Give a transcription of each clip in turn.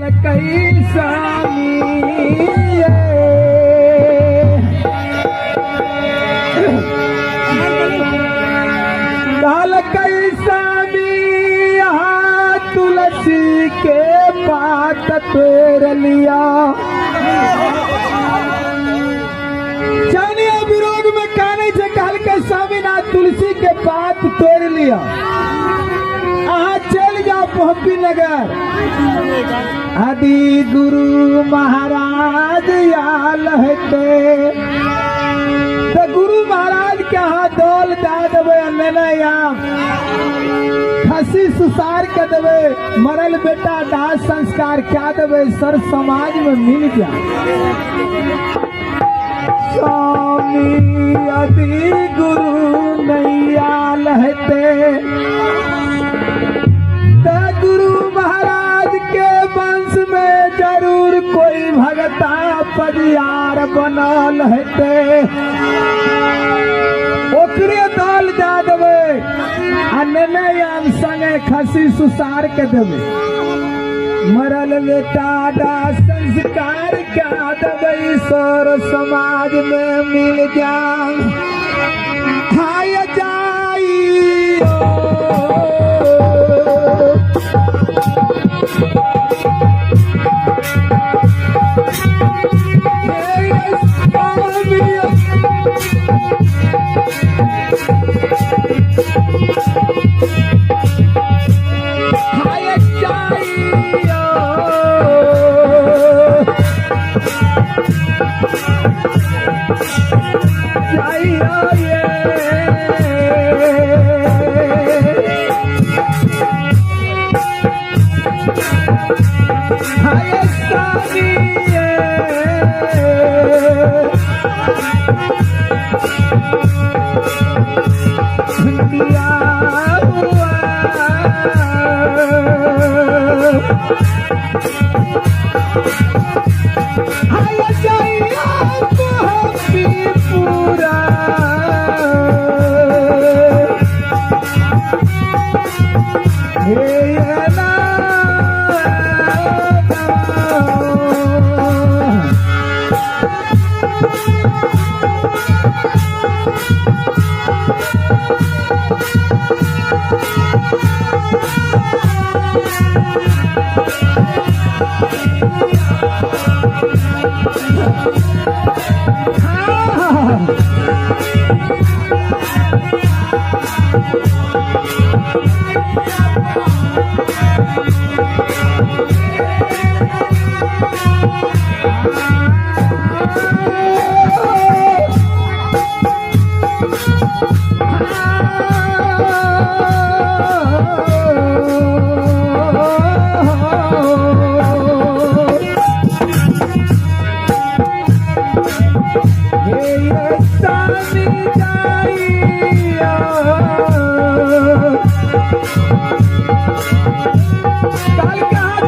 कहलकै स्वामी कहलकै स्वामी अहाँ तुलसी के पात तोड़ लिया। चैनिया विरोध में काने छे कहलकै स्वामीनाथ तुलसी के पात तोड़ लिया, अहाँ चल जाओ पहपी नगर। आदि गुरु महाराज आल हेते तो गुरु महाराज के अहाँ दौल दे देबै नेने आम खसी सुसार के देबै, मरल बेटा दाह संस्कार क्या देबै, सर समाज में मिल जा। स्वामी यदि गुरु नैया लहते त गुरु महाराज के वंश में जरूर कोई भगता परियार बनल हेते, ओकरे दल दे देबै आ नेने आम संगे खसी सुसार के देबै, मरल बेटा दा संस्कार क्या देबै, सर समाज में मिल जा। हाय जाई हाय जाइयो जाइयो ये हाय स्वामी ये दिया हुआ हाय जाइयो पूरा हे ना।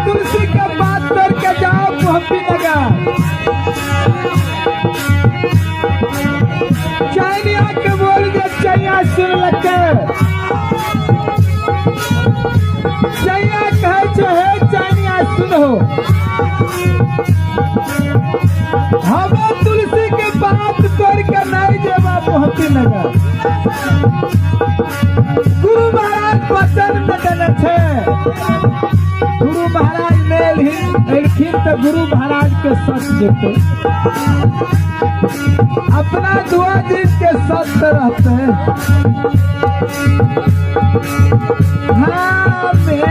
तुलसी के बात करके जाओ पहुंची नगर। चैनिया के बोल दे चैया सुन लके, चैया कहे छे हे चैनिया सुनो, हम तुलसी के बात करके नहीं जेबा पहुंची नगर। गुरु महाराज वचन में देने छे, गुरु महाराज मेल ही एलखिन तो गुरु महाराज के सच देते, अपना दुआ जीत के सच रहते। हाँ में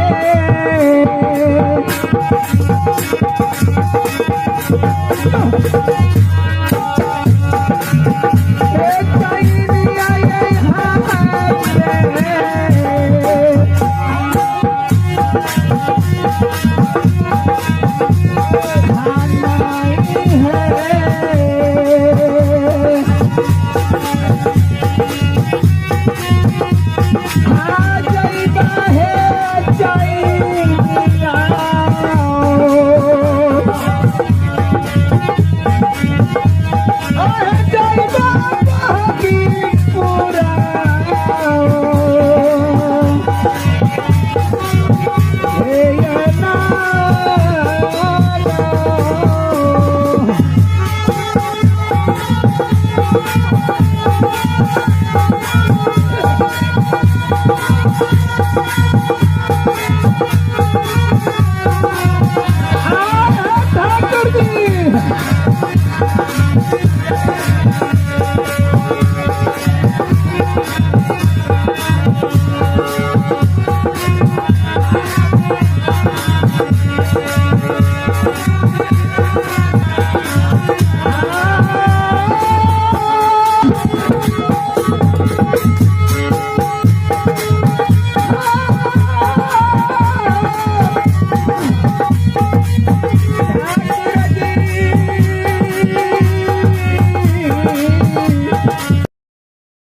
है।